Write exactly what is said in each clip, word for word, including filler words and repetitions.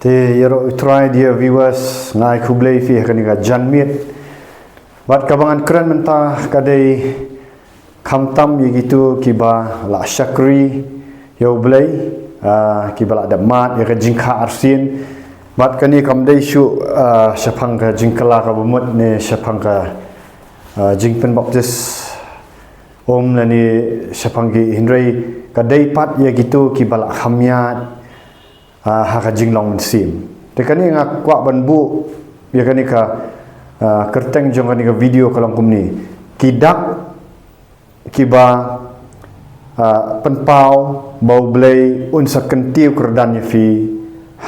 Te ïaroh U Trai, dear viewers, nga ai khublei ïa phi ha kane ka janmiet. Bad kaba ngan kren mynta ka dei khamtam ïa kito kiba la shakri ïa U Blei, ah, kiba la dep mad ïa ka jingkha arsien. Bad kane kam dei shuh, ah, shaphang ka jingkylla kaba mut ne shaphang ka, ah, jingpynbaptis um lane shaphang ki, hynrei ka dei pat ïa kito kiba la kham ïaid, ah, ha ka jinglong mynsiem. Te kane nga kwah ban buh ïa kane ka, ah, kyrteng jong kane ka video ka long kumne: Ki dak kiba, ah, pynpaw ba U Blei un sa kyntiew kyrdan ïa phi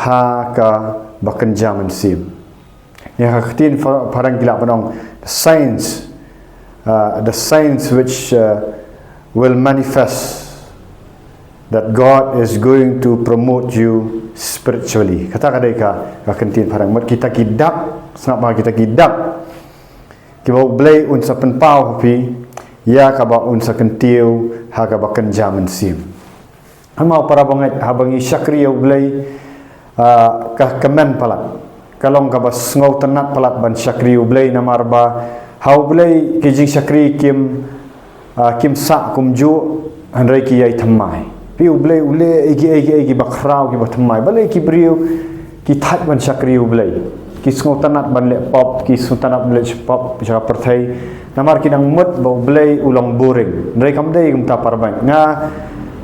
ha kaba kynja mynsiem. Ïa ka ktien pha-, phareng ki lah ban ong, the signs, uh, the signs which, uh, will manifest that God is going to promote you spiritually. Kata ka dei ka, ka ktien phareng. Mut kita ki dak, sngap bha, kita ki dak kiba U Blei un sa pynpaw ha phi ïa kaba un sa kyntiew ha kaba kynja mynsiem. Hynrei para bangeit, haba ngi shakri ïa U Blei, ah, ka kmen palat, ka long kaba sngewtynnat palat ban shakri ïa U Blei, namar ba ha U Blei ki jingshakri kim, ah, kim sah kumjuh, hynrei ki ïai thymmai. Phi, U Blei u leh ïa kiei kiei kiba khraw kiba thymmai. Balei ki briew ki thait ban shakri ïa U Blei? Ki sngewtynnat ban leh pop, ki sngewtynnat ban leh pop sha ka pyrthei. Namar ki dang mut ba U Blei u long boring. Hynrei kam dei kumta, para bangeit. Nga,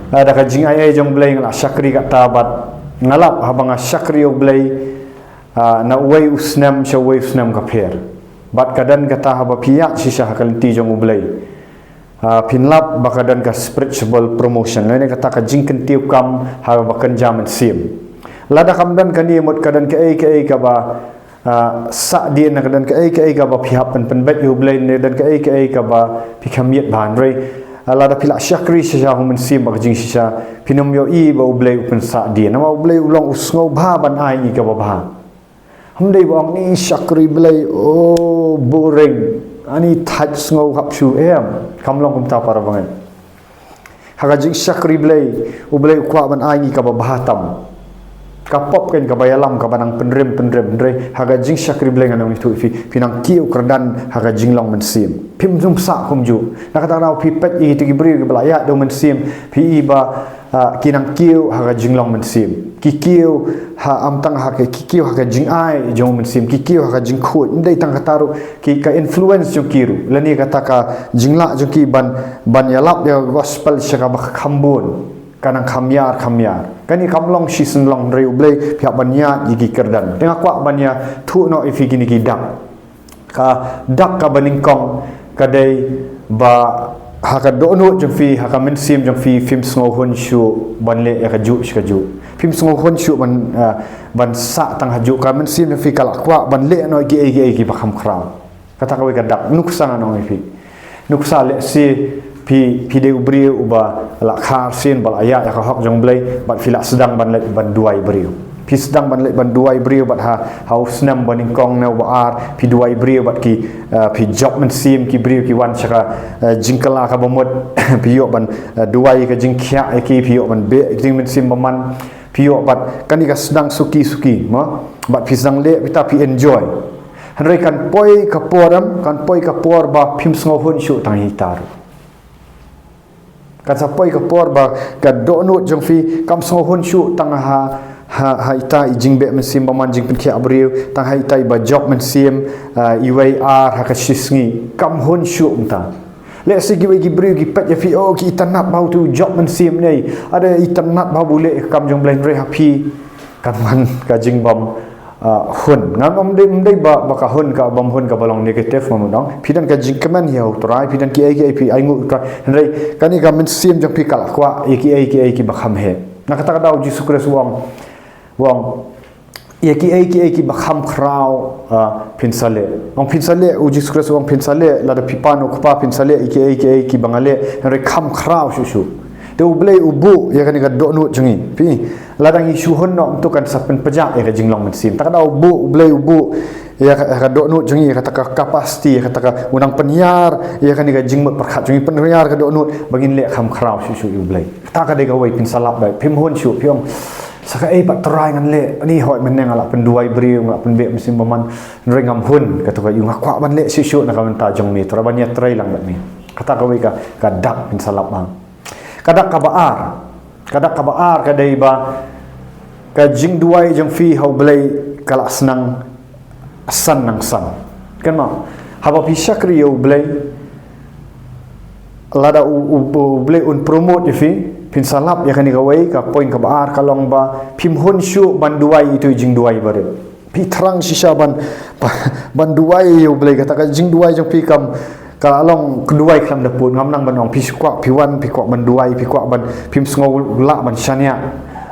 ah, da ka jingaiei jong U Blei nga la shakri kata, bad nga lap haba nga shakri ïa U Blei, ah, na uwei u snem sha uwei u snem ka pher. Bad ka don kata, haba phi ïaid shisha ha ka lynti jong U Blei, ah, phin lap ba ka don ka spiritual promotion, lane kata ka jingkyntiew kam ha kaba kynja mynsiem. Lada kam don kane, mut ka don kaei kaei kaba, ah, sahdien, ka don kaei kaei kaba phi hap ban pynbeit ïa U Blei, ne don kaei kaei kaba phi kham ïeit bha, hynrei, ah, lada phi la shakri shisha ha u Mynsiem ba ka jingshisha, phin ym ïohi ba U Blei u pynsahdien. Namar U Blei u long u sngewbha ban ai ïa ngi kaba bha. Hynrei ba ong ngi shakri Blei, oh, boring, ani thait sngew hap shu em. Kam long kumta, para bangeit. Ha ka jingshakri Blei, U Blei u kwah ban ai ngi kaba bha tam. Ka pop kein kaba ïalam, kaba nang pynrem pynrem, hynrei ha ka jingshakri Blei, ngan ong ïa phi, phi nang kiew kyrdan ha ka jinglong mynsiem. Phim sngewsih kumjuh. Na kata ka daw phi peit ïa kito ki briew kiba la ïaid da u Mynsiem, phi i ba, ah, ki nang kiew ha ka jinglong mynsiem. Ki kiew ha, ym tang ha ka, ki kiew ha ka jingai jong u Mynsiem, ki kiew ha ka jingkhuid. Ym dei tang kata ruh, ki, ka influence jong ki ruh, lane kata ka jinglah jong ki ban, ban ïalap ïa ka gospel sha kaba kham bun, ka nang kham ïar kham ïar. Kane kam long shisien long, hynrei U Blei phi hap ban ïaid ïa ki kyrdan. Te nga kwah ban ïathuh noh ïa phi kine ki dak. Ka dak kaba nyngkong ka dei ba ha ka dohnud jong phi, ha ka mynsiem jong phi, phim sngewhun shuh ban leh ïa kajuh shi kajuh. Phim sngewhun shuh ban, ah, ban sah tang hajuh. Ka mynsiem jong phi ka la kwah ban leh noh kiei kiei kiba kham khraw. Kata kawei ka dak, nuksa, ngan ong ïa phi. Nuksa, lehse phi, phi dei u briew uba la kha arsien, ba la ïaid ïa ka hok jong U Blei, bad phi la sdang ban leit ban duwai briew. Phi sdang ban leit ban duwai briew, bad ha, ha u snem ba nyngkong ne uba ar, phi duwai briew bad ki, eh, phi jop mynsiem ki briew ki wan sha ka, eh, jingkylla kaba mut, phi ïoh ban, eh, duwai ka jingkhiah ïa ki, phi ïoh ban beh ïa ka jingmynsiem bymman, phi ïoh, bad kane ka sdang suki suki, mo? Bad phi sdang leh, bad phi enjoy. Hynrei kan poi ka por em, kan poi ka por ba phim sngewhun shuh tang ïa ita ruh. Kan sa poi ka por ba ka dohnud jong phi kam sngewhun shuh tang ha, ha, ha ita i jingbeh mynsiem bymman, jingpynkhiah briew, tang ha ita iba jop mynsiem, ah, iwei ar ha ka shisngi. Kam hun shuh mynta. Lehse kiwei ki briew ki peit ïa phi, oh, ki itynnad bha uto u jop mynsiem, ne, lada itynnad bha ba u leh ïa ka kam jong U Blei, hynrei ha phi kan wan ka jingbym, ah, hun. Ngam, ym dei, ym dei ba, ba ka hun, ka bym hun kaba long negative, ngam dang. Phi don ka jingkmen ïa U Trai, phi don kiei kiei phi ainguh U Trai. Hynrei kane ka mynsiem jong phi ka la kwah ïa kiei kiei kiba kham heh. Na kata ka daw U Jisu Khrist u ong, u ong, ïa kiei kiei kiba kham khraw, ah, phin sa leh. Ong phin sa leh, U Jisu Khrist u ong phin sa leh, lada phi pan U Kpa phin sa leh ïa kiei kiei kiba nga leh, hynrei kham khraw shuh shuh. Te U Blei u buh ïa kane ka dohnud jong ngi. Phi, lada ngi shu hun noh, to kan sa pynpjah ïa ka jinglong mynsiem. Te ka daw u buh, U Blei u buh ïa ka, ïa ka dohnud jong ngi, ïa kata ka capacity, ïa kata ka, u nang pynïar ïa kane ka jingmut pyrkhat jong ngi, pynïar ka dohnud ba ngin leh kham khraw shuh shuh ïa U Blei. Kata ka dei kawei, phin sa lap beit, phim hun shuh, phi ong, Sa kaei pat Trai ngan leh, ni hoi mynne nga lah pynduwai briew, nga lah pynbeh mynsiem bymman, hynrei ngam hun, kata ka ïa nga kwah ban leh shisha na ka bynta jong me, Trai ban ïatrei lang bad me. Kata kawei ka, ka dak phin sa lap ha. Ka dak kaba ar, ka dak kaba ar ka dei ba, ka jingduwai jong phi ha U Blei ka lah snang san nang san. Kan ma, haba phi shakri ïa U Blei, lada U, U, U Blei un promote ïa phi, phin sa lap ïa kane kawei, ka point kaba ar ka long ba, phim hun shuh ban duwai ïa itu i jingduwai barit. Phi thrang shisha ban, ban duwai ïa U Blei, kata ka jingduwai jong phi kam, ka long ka duwai khlem da pud, ngam nang ban ong, phi kwah, phi wan, phi kwah ban duwai, phi kwah ban, phim sngew lah ban shaniah.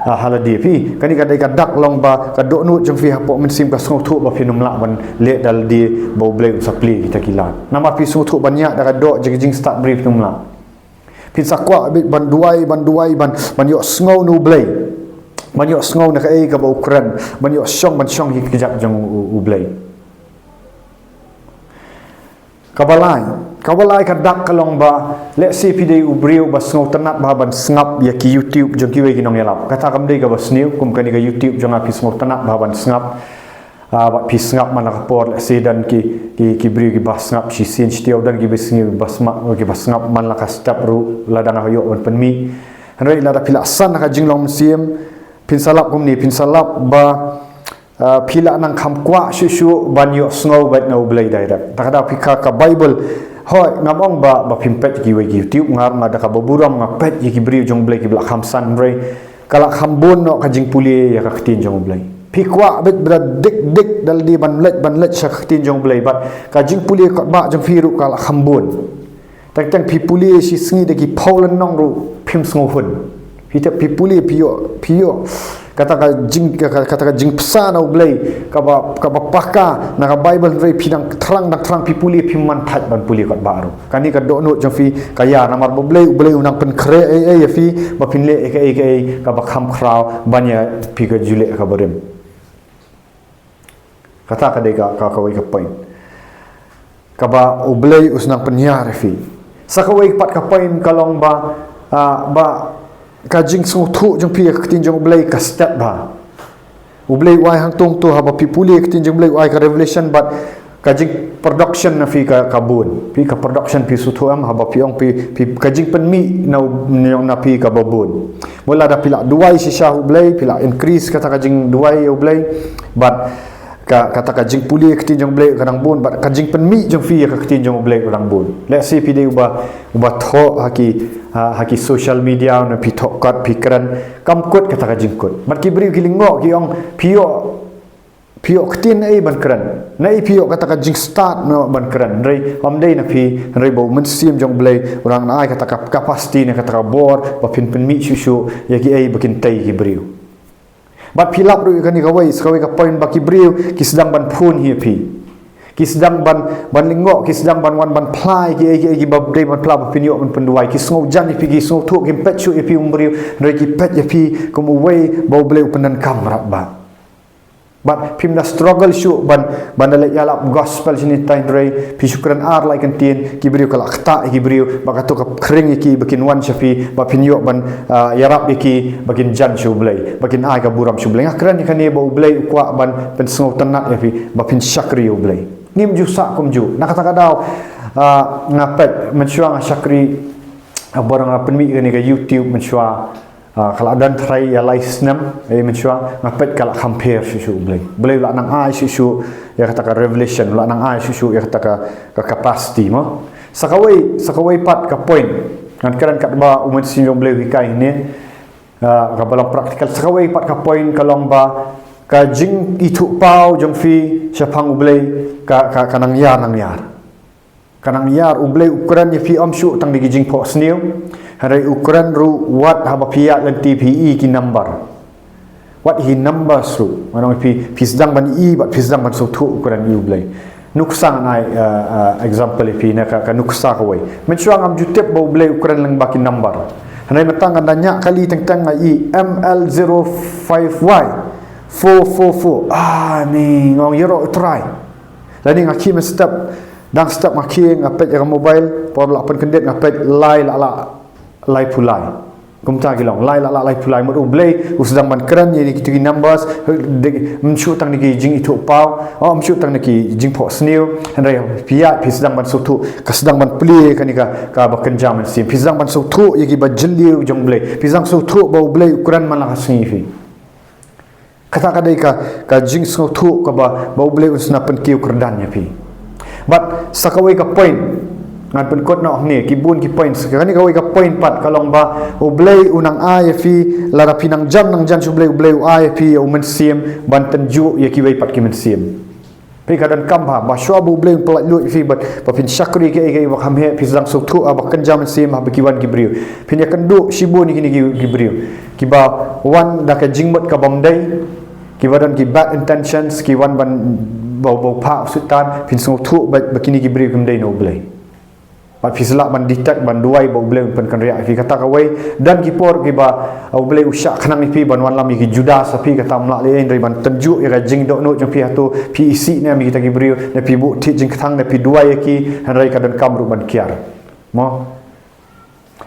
Ah, ha lade phi, kane ka dei ka dak long ba, ka dohnud jong phi hapoh mynsiem ka sngewthuh ba phin ym lah ban leh da lade ba U Blei un sa plie kita ki lad. Namar phi sngewthuh ban ïa da ka doh jing jingstad briew phin ym lah. Phin sa kwah beit ban duwai, ban duwai, ban, ban ïohsngew na U Blei. Ban ïohsngew na kaei kaba u kren, ban ïohshong, ban shong hi kjat jong U, U Blei. Kaba lai, kaba lai ka dak ka long ba, lehse phi dei u briew ba sngewtynnat bha ban sngap ïa ki YouTube jong kiwei ki nongïalap. Kata kam dei kaba sniew, kum kane ka YouTube jong nga phi sngewtynnat bha ban sngap. Ah, ba phi sngap man la ka por, lehse don ki, ki, ki briew kiba sngap shisien shi taïew, don kiba sngap, kiba sngap, kiba sngap man la ka step ruh, lada nga ïoh ban pynmih. Hynrei lada phi lah san ha ka jinglong mynsiem, phin sa lap kumne, phin sa lap ba, ah, phi lah nang kham kwah shuh shuh ban ïohsngew beit na U Blei direct. Te ka da phi ka, ka Bible, hoi, ngam ong ba, ba phim peit kiwei ki YouTube, nga, nga da kaba burom nga peit ïa ki briew jong U Blei kiba lah kham san, hynrei ka lah kham bun noh ka jingpule ïa ka ktien jong U Blei. Phi kwah beit ba da dik dik da lade ban leit, ban leit sha ka ktien jong U Blei, bad ka jingpule katba jong phi ruh ka lah kham bun. Teng teng phi pule shi sngi da ki phew lynnong ruh phim sngewhun. Phi tip phi pule phi ïoh, phi ïoh kata ka jing, ka, kata ka jingpynsngew na U Blei, kaba, kaba paka na ka Bible, hynrei phi dang thrang, dang thrang phi pule phim man thait ban pule katba ruh. Kane ka dohnud jong phi ka ïa, namar ba U Blei, U Blei u nang pynkhreh ei ei ïa phi ba phin leh ei kaei kaei kaba kham khraw ban ïa phi ka jingleh kaba rim. Kata ka dei ka, ka, kawei ka point kaba U Blei u sa nang pynïar ïa phi. Sa kawei pat ka point ka long ba, ah, ba ka jingsngewthuh jong phi ïa ka ktien jong U Blei ka stet bha. U Blei u ai hangto hangto, haba phi pule ïa ka ktien jong U Blei u ai ka revelation, bad ka jingproduction na phi ka, ka bun. Phi ka production phi sngewthuh em, haba phi ong phi, phi ka jingpynmih na, na phi kaba bun. Mut lada phi lah duwai shisha ha U Blei, phi lah increase kata ka jingduwai ïa U Blei, bad ka, kata ka jingpule ïa ka ktien jong U Blei ka dang bun, bad ka jingpynmih jong phi ïa ka ktien jong U Blei ka dang bun. Lehse phi dei uba, uba thoh ha ki, ha, ha ki social media, ne phi thoh kot, phi kren, kam kut kata ka jingkut. Bad ki briew ki lyngngoh ki ong, phi ïoh, phi ïoh ktien ei ban kren, naei phi ïoh kata ka jingstad noh ban kren. Hynrei ym dei na phi, hynrei ba U Mynsiem jong U Blei u nang ai kata ka capacity ne kata ka bor ba phin pynmih shuh shuh ïa kiei ba kin tei ki briew. Bad phi lap ruh ïa kane kawei, sa kawei ka point ba ki briew ki sdang ban phone hi ïa phi. Ki sdang ban, ban lyngngoh, ki sdang ban wan ban phla ïa kiei kiei kiba dei ban phla ba phin ïoh ban pynduwai. Ki sngewjan ïa phi, ki sngewthuh, kim peit shuh ïa phi u briew, hynrei ki peit ïa phi kum uwei ba U Blei u pyndonkam mrad ba. Bad phim da struggle shuh ban, ban da leit ïalap gospel shane tai, hynrei phi shu kren ar lai kyntien, ki briew ka la ktah ïa ki briew, bad kato ka khring ïa ki ba kin wan sha phi, ba phin ïoh ban, ah, ïarap ïa ki ba kin jan sha U Blei, ba kin ai ka burom sha U Blei. Nga kren ïa kane ba U Blei u kwah ban pynsngewtynnat ïa phi ba phin shakri ïa U Blei. Ngim ju sah kumjuh. Na kata ka daw, ah, nga peit mynshuwa nga shakri, ah, baroh nga pynmih kane ka YouTube mynshuwa, ah, ka la don trai ïa lai snem, eh, mynshuwa nga peit ka la kham pher shuh shuh U Blei. U Blei u la nang ai shuh shuh ïa kata ka revelation, u la nang ai shuh shuh ïa kata ka, ka capacity mo. Sa kawei, sa kawei pat ka point. Ngan kren katba U Mynsiem jong U Blei u hikai hangne, ah, kaba long practical. Sa kawei pat ka point ka long ba ka jingithuhpaw jong phi shaphang U Blei ka, ka, ka nang ïar, nang ïar. Ka nang ïar. U Blei u kren ïa phi ym shuh tang da ki jingphohsniew. Hynrei u kren ruh wat haba phi ïaid lynti phi i ki number. Wat i ki number ruh. Ngan ong ïa phi, phi sdang ban i bad phi sdang ban sngewthuh u kren ïa U Blei. Nuksa ngan ai, eh, eh, example ïa phi na ka, ka nuksa kawei. Mynshuwa ngam ju tip ba U Blei u kren lyngba ki number. Hynrei mynta ngan da ñiah kali teng teng nga i M L zero five Y four four four. Ah, ni, nga ong ïaroh U Trai. Lane nga khie mynstep, dang step nga khie, nga peit ïa ka mobile, por la pynkyndit nga peit lai la la, laiphew lai. Kumta ki long, lai la la lai pulai mut U Blei u sdang ban kren ïa kito ki numbers, de, ym shu tang na ki jingithuh paw, oh, ym shu tang na ki jingphohsniew, hynrei phi ïa, phi sdang ban sngewthuh, ka sdang ban plie kane ka, kaba kynja mynsiem, phi sdang ban sngewthuh ïa kiba jylliew jong U Blei, phi sdang sngewthuh ba U Blei u kren man la ka sngi phi. Kata ka dei ka, ka jingsngewthuh kaba, ba U Blei un sa pynkiew kyrdan ïa phi. Bad sa kawei ka point, ngan pynkut noh hangne, ki bun ki point, sa kane kawei ka point pat ka long ba U Blei u nang ai ïa phi, lada phi nang jan, nang jan sha U Blei, U Blei u ai ïa phi ïa u mynsiem ban tynjuh ïa kiwei pat ki mynsiem. Phi ka donkam ba, ba shuwa ba U Blei un pyllait luid ïa phi bad, ba phin shakri kaei kaei ba kham heh, phi sdang sngewthuh, ah, ba kynja mynsiem, ah, ba ki wan ki briew. Phin ïakynduh shibun ïa kine ki, ki briew. Kiba wan da ka jingmut ka bym dei, kiba don ki bad intentions, ki wan ban baw, baw pha u Soitan, phin sngewthuh ba, ba kine ki briew kim dei na U Blei. Bad phi sa lah ban detect, ban duwai ba U Blei un pynkynriah ïa phi. Kata kawei, don ki por kiba, ah, U Blei u shah khnang ïa phi ban wanlam ïa ki Judas ha phi, kata ym lah lei, hynrei ban tynjuh ïa ka jingdohnud jong phi, hato phi isih ne em ïa kita ki briew, ne phi buh thied jingkthang, ne phi duwai ïa ki, hynrei ka donkam ruh ban kiar. Mo?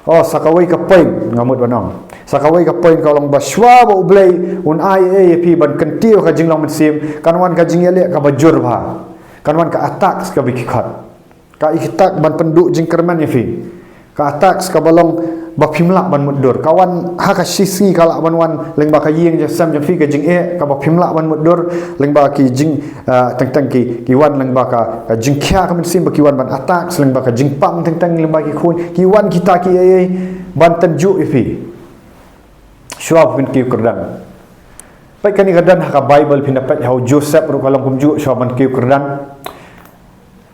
Oh, sa kawei ka point, nga mut ban ong. Sa kawei ka point ka long ba shuwa ba U Blei un ai ei ei ïa phi ban kyntiew ka jinglong mynsiem, kan wan ka jingïaleh kaba jur bha. Kan wan ka attacks kaba ki khot. Ka attacks ban pynduh jingkyrmen ïa phi. Ka attacks kaba long ba phim lah ban mutdur. Ka wan ha ka shisngi, ka lah ban wan lyngba ka ïing ka sem jong phi, ka jingeh kaba phim lah ban mutdur, lyngba ki jing, ah, teng teng ki, ki wan lyngba ka, ka jingkhia ka mynsiem, ba ki wan ban attacks lyngba ka jingpang teng teng, lyngba ki khun, ki wan kita kiei ei ban tynjuh ïa phi. Shuwa ba phin kiew kyrdan. Peit kane ka don ha ka Bible, phin da peit ha u Joseph ruh ka long kumjuh, shuwa ban kiew kyrdan.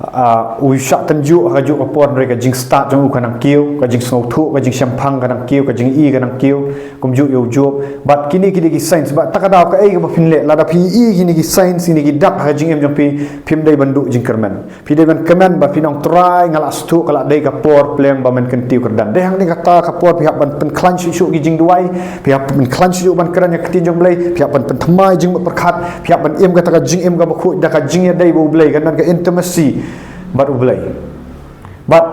Ah, u shah tynjuh ha kajuh ka por, hynrei ka jingstad jong u ka nang kiew, ka jingsngewthuh, ka jingshemphang ka nang kiew, ka jingi ka nang kiew, kumjuh ïa u Job. Bad kine ki dei ki signs, bad kata ka daw kaei kaba phin leh, lada phi i kine ki signs, kine ki dak ha ka jingim jong phi, phim dei ban duh jingkyrmen. Phi dei ban kmen, bad phin ong Trai, nga la sngewthuh ka la dei ka por pleng ba men kyntiew kyrdan. Dei hangne kata ka por phi hap ban pynkhlaiñ shuh shuh ki jingduwai, phi hap pynkhlaiñ shuh shuh ban kren ïa ka ktien jong U Blei, phi hap ban pynthymmai jingmut pyrkhat, phi hap ban im kata ka jingim kaba khuid da ka jingïadei bad U Blei, kan don ka intimacy bad U Blei. Bad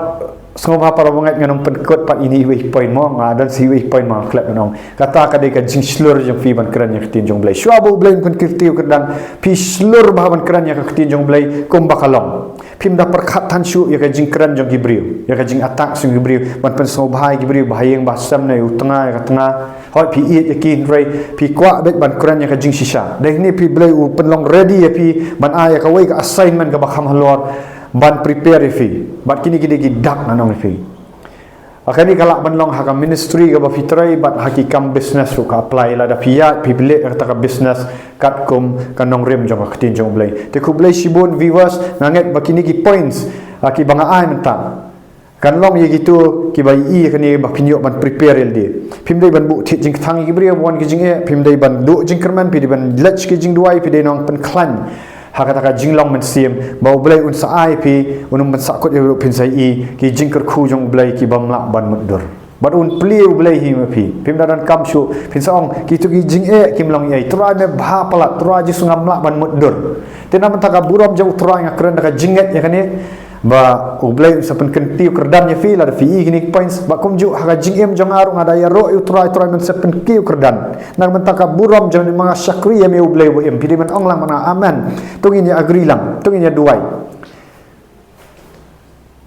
sngewbha para bangeit, ngan ym pynkut pat ine iwei i point mo, nga don sa iwei i point mo, klet ban ong. Kata ka dei ka jingshlur jong phi ban kren ïa ka ktien jong U Blei. Shuwa ba U Blei un pynkyntiew kyrdan, phi shlur bha ban kren ïa ka ktien jong U Blei kumba ka long. Phim da pyrkhat than shuh ïa ka jingkren jong ki briew, ïa ka jingattack jong ki briew, ban pynsngewbha ïa ki briew, ba ha ïing ba ha sem ne u tnga ïa ka tnga. Hooid, phi ïeit ïa ki, hynrei phi kwah beit ban kren ïa ka jingshisha. Dei hangne phi, Blei u pynlong ready ïa phi ban ai ïa kawei ka assignment kaba kham halor, ban prepare ïa phi. Bad kine ki dei ki dak, ngan ong ïa phi. Ha kane ka lah ban long ha ka ministry kaba phi trei, bad ha ki kam business ruh ka apply, lada phi ïaid phi leh kata ka business katkum ka nongrim jong ka ktien jong U Blei. Te khublei shibun viewers, nga ngeit ba kine ki points, ah, kiba nga ai mynta, kan long ïa kito kiba ïohi ïa kane ba phin ïoh ban prepare ïalade. Phim dei ban buh thied jingkthang ïa ki briew ba wan ki jingeh, phim dei ban duh jingkyrmen, phi dei ban leit ki jingduwai, phi dei nang pynkhlaiñ ha kata ka jinglong mynsiem, ba U Blei un sa ai phi, un ym pynsahkut ïa ruh, phin sa ïohi ki jingkyrkhu jong U Blei ki bym lah ban mutdur. Bad un plie U Blei hi ma phi. Phim da donkam shuh phin sa ong, kito ki jingeh kim long ei ei. Trai me bha palat, Trai Jisu ngam lah ban mutdur. Te na bynta ka burom jong U Trai nga kren da ka jingngeit ïa kane, ba U Blei un sa pynkyntiew kyrdan ïa phi lada phi i kine ki points. Bad kumjuh ha ka jingim jong nga ruh, nga da ïaroh ïa U Trai, Trai men sa pynkiew kyrdan. Na bynta ka burom jong me, ma nga shakri ïa me U Blei ba im. Phi dei ban ong lang bad nga, amen. To ngin ïa agree lang, to ngin ïa duwai.